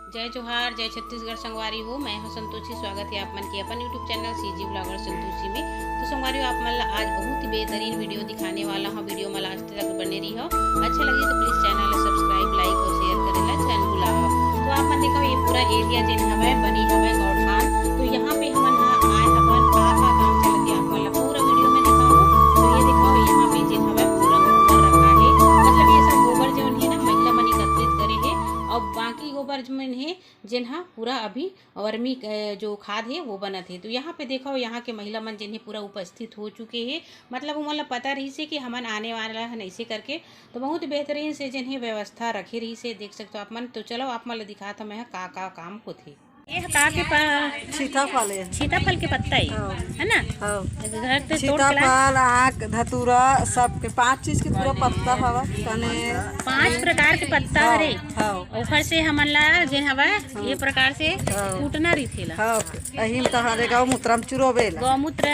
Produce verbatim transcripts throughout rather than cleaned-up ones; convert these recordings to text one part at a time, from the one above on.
जय जोहार, जय छत्तीसगढ़ संगवारी हो। मैं हूं संतोषी, स्वागत है आप मन के अपन YouTube channel CG blogger Santoshi में। तो संगवारी हो, आप मन ला आज बहुत ही बेहतरीन वीडियो दिखाने वाला हूं। वीडियो में लास्ट तक बने रही हो। अच्छा लगे तो प्लीज चैनल ला सब्सक्राइब, लाइक और शेयर करे ला झन भुलाओ। तो आप मन देखो, ये पूरा एरिया जेन हवय, बनी हवय गौठान। तो यहाँ पे हमन ह आए हवन, का का काम चलत हे, आप मन ला पूरा वीडियो में दिखाऊं। तो ये देखो, यहाँ पे जेन हवय पूरा गोबर रखा है, मतलब ये सब गोबर जो है ना, महिला मन एकत्रित करे है और बाकी गोबर जो मन है, जेन ह पूरा अभी वर्मी, अ, जो खाद हे वो बनत हे। तो यहाँ पे देखो, यहाँ के महिला मन जेन हे पूरा उपस्थित हो चुके हे, मतलब उमन ला पता रहिस हे कि हमन आने वाला हन ऐसे करके। तो बहुत बेहतरीन से जेन हे व्यवस्था रखे रहिस हे, देख सकते हो आप मन। तो चलो आप मन ला दिखात हूँ मैं ह का का काम होथे। ये ह का के प-, सीताफल है। सीताफल के पत्ता है, हाँ। है ना? हाँ। घर से तोड़ के लाए। सीताफल, आँख, धतूरा, सबके पांच चीज के पूरा पत्ता हवा, तने पांच प्रकार के पत्ता हाँ, हरे। हाँ। ओखर से हमन ला जे हवय, ये प्रकार से हाँ। कूटना रहिथे ला। हाँ, अही में तहारे गौमूत्र में चुरोबे ला। गौमूत्र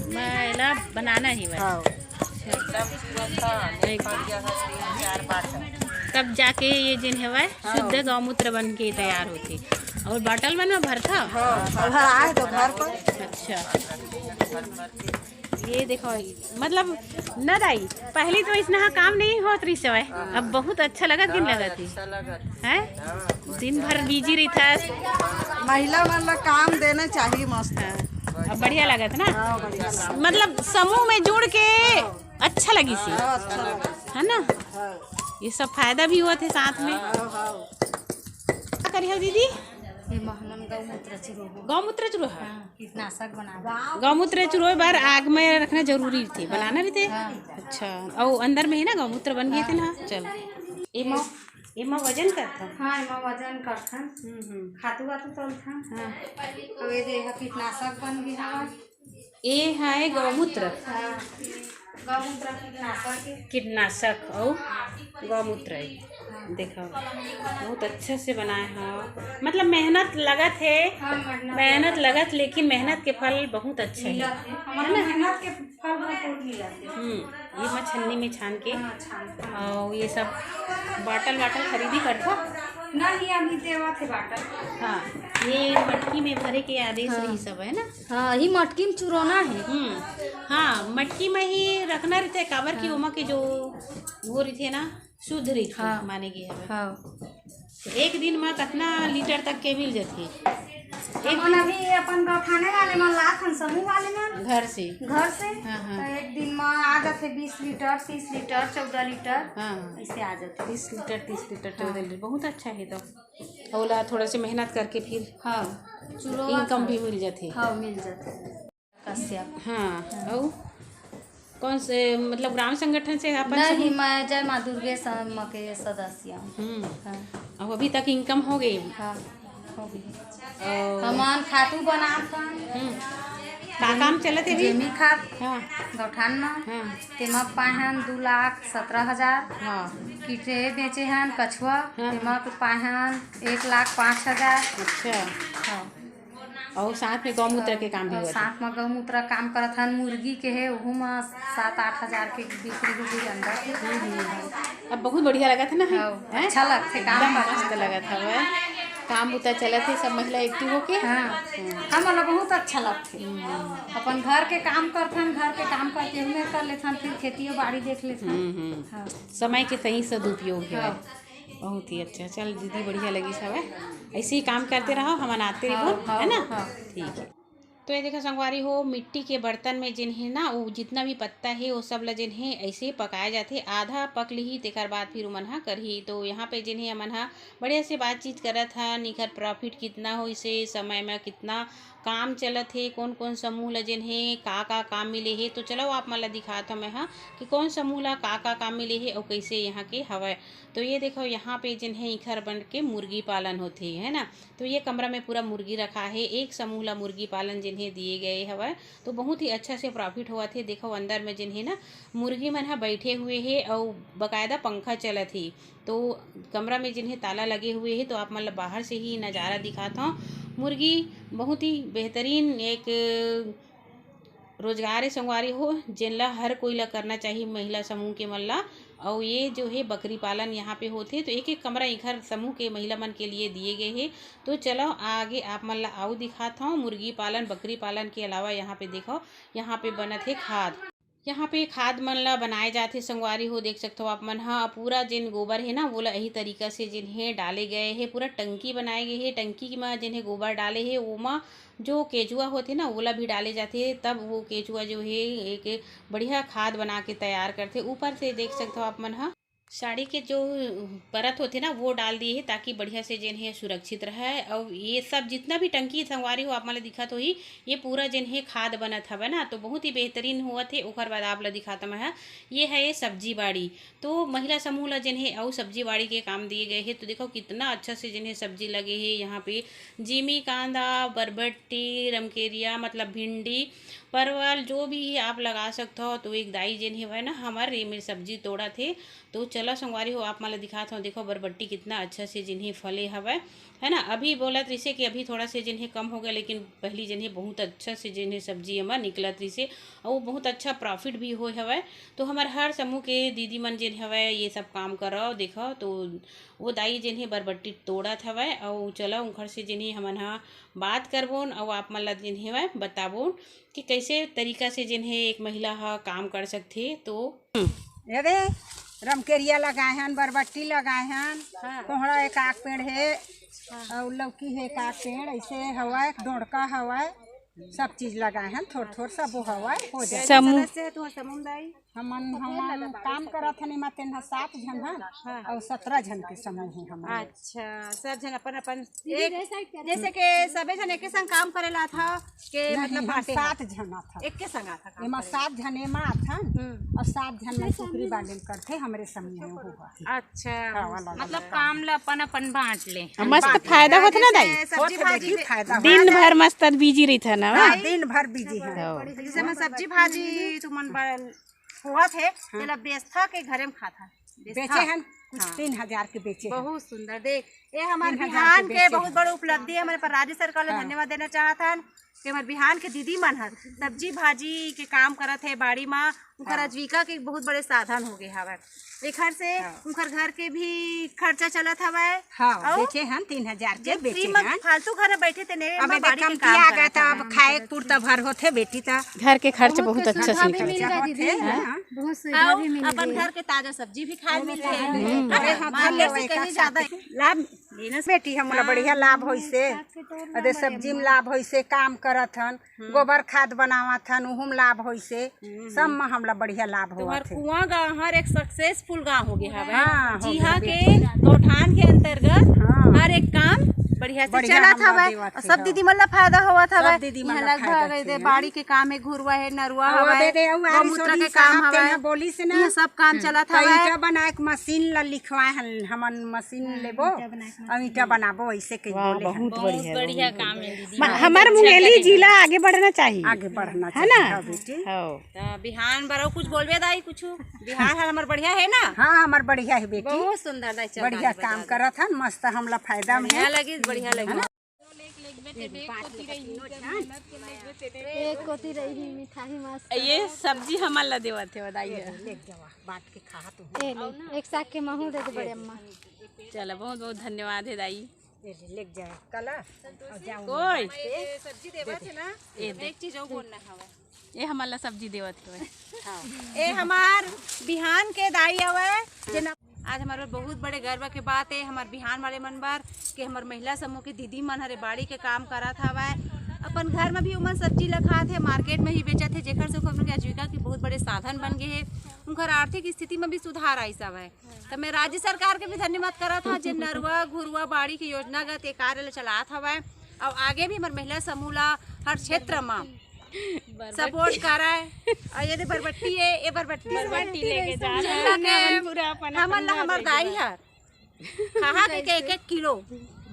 में एला बनाना ही बा। हाँ। तब जाके ये जेन हवय, हाँ। शुद्ध गौमूत्र बन के तैयार होथे। और बॉटल मन में भरथा? हाँ, अब आए तो घर पर। अच्छा। ये देखो, मतलब, न दाई, पहली तो इसना काम नहीं होत रहिस हवय, अब बहुत अच्छा लगत कि न लगत हे? अच्छा लगत। हैं? दिन भर बिजी रहिथस। महिला मन ला काम देना चाहिए मस्त। हाँ, अब बढ़िया लगत ना? हाँ, बढ़िया लगत। मतलब, समूह में जुड़ के अच्छा लगिस हे। हाँ, अच्छा लगत। है ना? हाँ। ये सब फायदा भी होत हे साथ में। हाँ, हाँ। का करिहव दीदी? ये हमन गौमूत्र चुरोबो। गौमूत्र चुरोहा? हाँ, कीटनाशक बनाबो। गौमूत्र चुरोय बर आग में रखना जरूरी रहिथे, बनाना रहिथे। हाँ। अच्छा, अउ अंदर में ही ना गौमूत्र बन गे हे ना। चल, एमा, एमा वजन करथन। हाँ, एमा वजन करथन। हम्म, हम्म। खातू वातू तलथन। हाँ। अउ ये दे, एहा कीटनाशक बन गे हवय। ए है गौमूत्र। हाँ, गौमूत्र कीटनाशक है। कीटनाशक अउ गौमूत्र है। देखो, बहुत अच्छा से बनाए हो, मतलब मेहनत लगत है। हाँ, मेहनत मेहनत लगत। लगत, लेकिन मेहनत के फल बहुत अच्छा है। मिलत है। मतलब मेहनत के फल भरपूर मिलत है। हम्म, ये मैं छन्नी में छान के हाँ, छान के। और ये सब बॉटल वाटल खरीदी करथो? नहीं, अभी देवत है बॉटल। हाँ, ये मटकी में भरे के आदेश हाँ। रही सब, है ना? हाँ, ही मटकी में चुरोना है। हम्म, हाँ, मटकी में ही रखना रहता है, काबर कि हाँ। ओमा के जो वो रहिथे ना, शुद्ध रहिथे, हाँ। माने गे हवे। हाँ। तो एक दिन में कितना लीटर तक के मिल जाथे? एक हमन दिन अभी अपन गौठाने वाले मन लात हन, समूह वाले मन। घर से? घर से। हाँ, हाँ। तो एक दिन में आ जाथे बीस लीटर, तीस लीटर, चौदह लीटर, हाँ। ऐसे आ जाथे। बीस लीटर, तीस लीटर, हाँ। चौदह लीटर, बहुत अच्छा है तो। ओला थोड़ा से मेहनत करके फिर हाँ, चुरो इनकम भी मिल जाथे। हाँ, मिल जाथे। कश्यप। हाँ, अउ कौन से, मतलब, ग्राम संगठन से अपन नहीं, समूह? मैं जय माँ दुर्गे समूह के सदस्य हूँ। हम्म। हाँ। अब अभी तक इनकम हो गई? हाँ, हो गई। और हमन खातू बनात हन। हम्म। का काम चलत हे अभी? जेमी खाद। हाँ। गौठान में। हाँ। तेमा पाए हन दू लाख सत्रह हजार। हाँ। किटे बेचे हन कछुआ। हाँ। तेमा पाए हन एक लाख पाँच हजार। अच्छा। हाँ। अउ साथ में गौमूत्र के काम भी अउ होथे। साथ में गौमूत्र काम करत हन, मुर्गी के हे, ओहू में सात आठ हजार के बिक्री होही अंदर। हम्म, हम्म। अब बहुत बढ़िया लगत हे ना, हाँ, हैं? अच्छा लगथे काम एकदम करत मस्त हन। लगत हवय। काम बुता चलत हे, सब महिला active होके। हाँ, हम्म। हमन ला बहुत अच्छा लगथे। हम्म। अपन घर के काम करथन, घर के काम करके ओमे कर लेथन, फिर खेतियो बाड़ी देख लेथन। हम्म, हम्म। हाँ। समय के सही सदुपयोग हे। हाँ। बहुत ही अच्छा। चल दीदी, बढ़िया लगिस हवय, ऐसे ही काम करते रहो, हमन आते रहो, हाँ, है ना? हाँ। ठीक है। तो ये देखो संगवारी हो, मिट्टी के बर्तन में जेन हे ना, वो जितना भी पत्ता हे, वो सब ला जेन हे ऐसे ही पकाया जाथे। आधा पक लिही, तेकर बाद फिर उमन हा करही। तो यहाँ पे जेन हे, हमन हा बढ़िया से बातचीत करत हन, इखर profit कितना होइस हे, समय में कितना काम चलत हे, कौन कौन समूह ला जेन हे का का काम मिले हे। तो चलो आप मन ला दिखात हूँ मैं हा कि कौन समूह ला का का काम मिले हे और कैसे यहाँ के हवय। तो ये देखो, यहाँ पे जेन हे इखर बन के मुर्गी पालन होथे, है ना। तो ये कमरा में पूरा मुर्गी रखा हे, एक समूह ला मुर्गी पालन जेन हे दिए गए हवय, तो बहुत ही अच्छा से profit होवत हे। देखो अंदर में जेन हे ना, मुर्गी मन ह बैठे हुए हे अउ बकायदा पंखा चलत हे। तो कमरा में जेन हे ताला लगे हुए हे, तो आप मन ला बाहर से ही नज़ारा दिखात हौं। मुर्गी बहुत ही बेहतरीन एक रोजगार हे संगवारी हो, जेन ला हर कोई ला करना चाहिए, महिला समूह के मन ला। अउ ये जो हे बकरी पालन यहाँ पे होथे, तो एक एक कमरा इखर समूह के महिला मन के लिए दिए गए हे। तो चलो आगे आप मन ला आऊ दिखात हूँ मुर्गी पालन, बकरी पालन के अलावा यहाँ पे देखो, यहाँ पे बनत हे खाद। यहाँ पे खाद मन ला बनाए जाथे संगवारी हो, देख सकथो आप मन ह। पूरा जेन गोबर हे ना, वोला यही तरीका से जेन हे डाले गए हे, पूरा टंकी बनाए गए हे। टंकी म जेन हे गोबर डाले हे, ओमा जो केचुआ होथे ना, वोला भी डाले जाथे, तब वो केचुआ जो हे एक बढ़िया खाद बना के तैयार करथे। ऊपर से देख सकथो आप मन ह, साड़ी के जो परत होथे ना, वो डाल दिए हे, ताकि बढ़िया से जेन हे सुरक्षित रहे। अउ ये सब जितना भी टंकी संगवारी हो, आप मन ल दिखत होही, ये पूरा जेन हे खाद बनत हवय ना, तो बहुत ही बेहतरीन होवत हे। ओकर बाद आप ल दिखात मैं ह, ये है ये सब्जी बाड़ी। तो महिला समूह ला जेन हे अउ सब्जी बाड़ी के काम दिए गए हे। तो देखो कितना अच्छा से जेन हे सब्जी लगे हे यहाँ पे, जीमी, कांदा, बरबट्टी, रमकेरिया, मतलब भिंडी, परवल, जो भी आप लगा सकत हो। तो एक दाई जेन हेवय ना हमर, ये मेर सब्जी तोड़त हे। तो चला संगवारी हो, आप मन ला दिखात हव, देखो बरबट्टी कितना अच्छा से जेन हे फले हवय, है ना। अभी बोलत रहिसे कि अभी थोड़ा से जेन हे कम हो गया, लेकिन पहली जेन हे बहुत अच्छा से जेन हे सब्जी एमा निकलत रहिसे, अउ बहुत अच्छा profit भी होय हवय। तो हमर हर समूह के दीदी मन जेन हवय, ये सब काम करव, देखव, तो वो दाई जेन हे बरबट्टी तोड़त हवय, अउ चला उंखर से जेन हे हमन ह बात करबोन, अउ आप मन ला जेन हेवय बताबोन कि कैसे तरीका से जेन हे एक महिला ह काम कर सकथे। तो ये दे, रमकेरिया लगाए हन, बरबट्टी लगाए हन, हाँ। कोहड़ा एक आक पेड़ हे, हाँ। अउ लौकी हे एक आक पेड़, ऐसे हवय, डोड़का हवय, सब चीज लगाए हन, थोड़ थोड़ सब वो हवय, हो जाए। समूह सदस्य है तुम्हारा समूह दाई? हमन, हमन काम करत हन एमा, तेन ह सात झन हन, हाँ। अउ सत्रह झन के समूह हे हमन। अच्छा, सब झन अपन अपन एक, जैसे के सबे झन एके संग काम करे ला था के, नहीं, मतलब हम बांटे हैं। सात झन आथन। एके संग आथा काम एमा करे। सात झन एमा आथन हम्म। अउ सात झन मन कुकरी बांधे ल करथे, हमरे समूह में होगा। अच्छा, हाँ, वाला मतलब काम ला अपन अपन बांट ले। हाँ, मस्त बांट ले। फायदा होथे ना दाई? जैसे सब्जी होथे भाजी बेटी, के फायदा दिन होथे। भर मस्त busy रहिथे ना, हाँ, हाँ? दिन भर busy है। हाँ। जैसे मैं सब्जी भाजी तुमन बर-, होवत हे, हाँ। तेला बेचथा के घरे में खाता। बेचे हाँ। हन कुछ हाँ। तीन हजार के बेचे हन। बहुत सुंदर। देख, ये हमारे तीन हजार बिहान के के बेचे बहुत हन। बड़ा उपलब्धि है। हमारे पर राज्य सरकार ला हाँ। धन्यवाद देना चाहत हन कि हमारे बिहान के दीदी मन हर सब्जी भाजी के काम करत हे बाड़ी मा, उनकर हाँ। आजीविका के बहुत बड़े साधन हो गए हवय। एखर से हाँ। उनकर घर के भी खर्चा चलत हवय। हाँ, अउ बेचे हन, तीन हजार के जे बेचे free म हन। फालतू घर में बैठे ते ने, अब एदे बाड़ी के कमती काम आ गए करत त हवय। अब खाए पुरता भर होथे बेटी त। घर के खर्च बहुत बहुत कुछ अच्छा से सुविधा भी निकल मिल जाथे। गया दीदी, हाँ। बहुत सुविधा अउ भी मिल अपन गई। घर के ताजा सब्जी भी खाए ओमे मिलथे। ताजा हम्म। है ना? अरे हाँ, मार्केट धन्यवाद, से कहीं एक ज्यादा साथ लाभ लेना से बेटी, हमला हाँ, बढ़िया लाभ होइसे। साग के तोर अदे ना सब्जी में बड़े लाभ होइसे, काम करत हन, हम्म। गोबर खाद बनावत हन, उहू में लाभ होइसे। हम्म। सब में हमला बढ़िया लाभ तुम्हार होवत हे। कुआं गांव हर एक successful गांव हो गया हवे। हाँ, हो जिहां गया के बेटी। गौठान के अंतर्गत हाँ। हर एक काम बढ़िया से बढ़िया चलत हमला हवय। देवत अउ हे, सब हाँ। दीदी मन ला फायदा होवत सब हवय। दीदी मन इहाँ ला लगभग फायदा ए दे हे, हाँ। बाड़ी के काम हे, घुरवा हे, नरुआ अउ हवय, अबे दे, अउ आरी गौमूत्र सोरी के काम साहब तेन हवय। ह बोलिस ना। ये सब काम हम्म। चलत त हवय। ईंटा बनाए के मशीन ला लिखवाए हन, हमन मशीन हाँ, लेबो, ईंटा बनाए के अउ ईंटा मशीन। बनाबो, ऐसे कही वाह, बोले हन। बहुत बहुत बढ़िया, बढ़िया बहुत काम है बढ़िया। दीदी। म-, बहुत हमर अच्छा मुंगेली करेंगे। जिला आगे बढ़ना चाहिए। आगे बढ़ना है चाहिए, ना? हाँ बेटी। हाँ। त बिहान बर अउ कुछ बोलबे दाई कुछु? बिहान हाल हमर बढ़िया हे ना? हाँ, हमर बढ़िया हे बेटी। बहुत सुंदर दाई, चल बढ़िया आगे काम बढ़ा दे। करत हन, मस्त हमला फायदा में बढ़िया हे। लगिस, बढ़िया लगिस। एक कोती रही मिठाई मस्त। ये सब्जी हमन ला देवत हे, बताइए। ले जावा, बांट के खा तू। ए ले, एक साग के महू दे दे बड़े अम्मा। चला, बहुत बहुत धन्यवाद हे दाई। ए ले, ले जावा, कला। अउ जावा कोई? ये सब्जी देवत हे ना, ए दे। एक चीज अउ बोलना हवय। ए हमन ला सब्जी देवत हवय। हाँ। ए हमार बिहान के दाई हवय, जेन आज हमार बर बहुत बड़े गर्व के बात हे, हमार बिहान वाले मन बर, कि हमार महिला समूह के दीदी मन हरे बाड़ी के काम करत हवय। अपन घर में भी उमन सब्जी ला खात हे, मार्केट में ही बेचत हे, जेकर से ओकर मन के आजीविका के बहुत बड़े साधन बन गए हे, उनकर आर्थिक स्थिति में भी सुधार आइस हवय। त मैं राज्य सरकार के भी धन्यवाद करत हव, जे नरुआ घुरुआ बाड़ी के योजनागत ये कार्य ला चलात हवय, अउ आगे भी हमार महिला समूह ला हर क्षेत्र में बरबट्टी। Support करय। अउ ये दे बरबट्टी हे, ये बरबट्टी बरबट्टी लेके जा रहे हैं, हमन पूरा अपन, हमन अपन ला घर हमर लेके दाई जा हर खाहा के एक एक किलो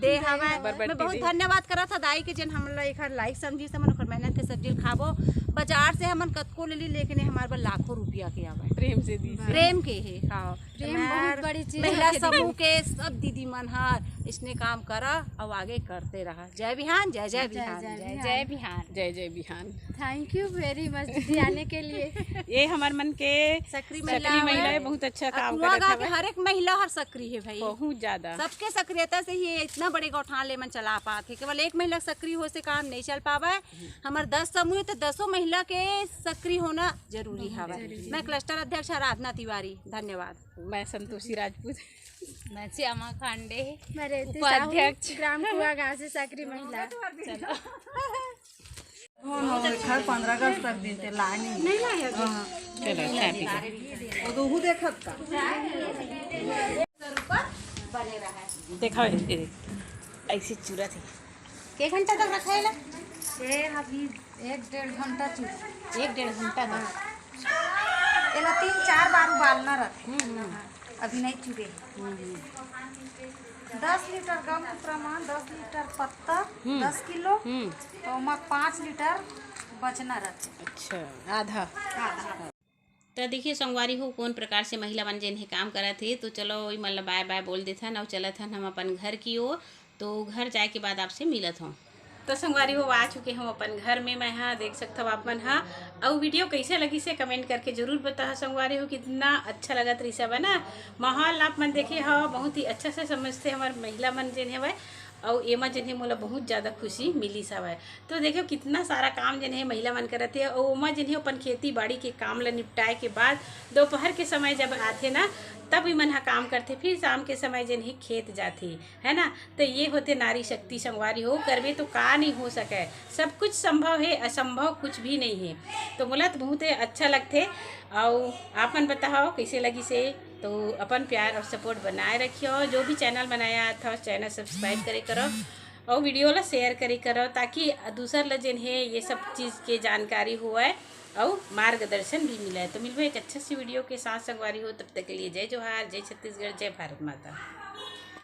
दे हवय। बरबट्टी मैं बहुत दे। धन्यवाद करत हव दाई के, जेन हमन ला एखर लायक समझिस, हमन ओखर मेहनत के सब्जी ल खाबो। बाजार से हमन कतको ले ली, लेकिन ये हमार बर लाखों रुपया के आवय। प्रेम से दी। प्रेम के हे, हाँ। प्रेम बहुत बड़ी चीज महिला होथे। समूह के सब दीदी मन हर इसने काम करा और आगे करते रहा। जय बिहान, जय जय बिहान। जय बिहान। जय जय बिहान। थैंक यू वेरी मच दीदी आने के लिए। ये हमर मन के सक्रिय सक्रिय महिला है, बहुत अच्छा काम करत हवे। हर एक महिला हर सक्रिय है भाई। बहुत ज्यादा। सबके सक्रियता से ही इतना बड़े गौठान ले मन चला पात है। केवल एक महिला सक्रिय हो से काम नहीं चल पावे। हमार दस समूह है तो दसों महिला के सक्रिय होना जरूरी हवे। मैं क्लस्टर अध्यक्ष आराधना तिवारी, धन्यवाद। मैं संतोषी राजपूत। मैं श्यामा खांडे। मैं रेती उपाध्यक्ष। साहू, ग्राम कुआ गांव से सक्रिय महिला। घर पंद्रह अगस्त तक दिन ते लाए नहीं। चलो चाय पी लो। वो तो हु देखत का। देखा ऐसे चूरा थे। के घंटा तक रखा है? ये अभी एक डेढ़ घंटा चुप। एक डेढ़ घंटा तक। एला तीन चार बार उबालना रहते। अभी नहीं चुबे। दस लीटर गहूं के प्रमाण, दस लीटर पत्ता, दस किलो, तो ओमा पाँच लीटर बचना रहते। अच्छा, आधा। आधा। तो देखिए संगवारी हो, कौन प्रकार से महिला मन जेन हे काम करत हे। तो चलो, वही मन ला बाय बाय बोल देथन और चलत हन हम अपन घर की ओर। तो घर जाए के बाद आपसे मिलत हूँ। तो संगवारी हो, आ चुके हम अपन घर में। मैं हा देख सकत हव आप मन हा। और वीडियो कैसे लगी से कमेंट करके जरूर बताओ संगवारी हो। कितना अच्छा लगत रही सब, है ना। माहौल आप मन देखे हो, बहुत ही अच्छा से समझते हमार महिला मन जेन हवय। और एमा जेन हे मोला बहुत ज़्यादा खुशी मिली हवय। तो देखियो, कितना सारा काम जेन हे महिला मन करत हे, और ओमा जेन हे अपन खेती बाड़ी के काम ला निपटाए के बाद दोपहर के समय जब आथे ना, तब इमन हा काम करथे। फिर शाम के समय जेन हे खेत जाथे, है ना। तो ये होथे नारी शक्ति संगवारी हो, करबे तो का नहीं हो सके। सब कुछ संभव है, असंभव कुछ भी नहीं है। तो मोला तो बहुत ही अच्छा लगथे। और आप मन बताओ कैसे लगी से। तो अपन प्यार और सपोर्ट बनाए रखियो। जो भी चैनल बनाया था, उस चैनल सब्सक्राइब करे करो और वीडियो ला शेयर करे करो, ताकि दूसर ला जेन हे ये सब चीज़ के जानकारी होए और मार्गदर्शन भी मिले। तो मिलबो एक अच्छे से वीडियो के साथ संगवारी हो। तब तक के लिए जय जोहार, जय छत्तीसगढ़, जय भारत माता।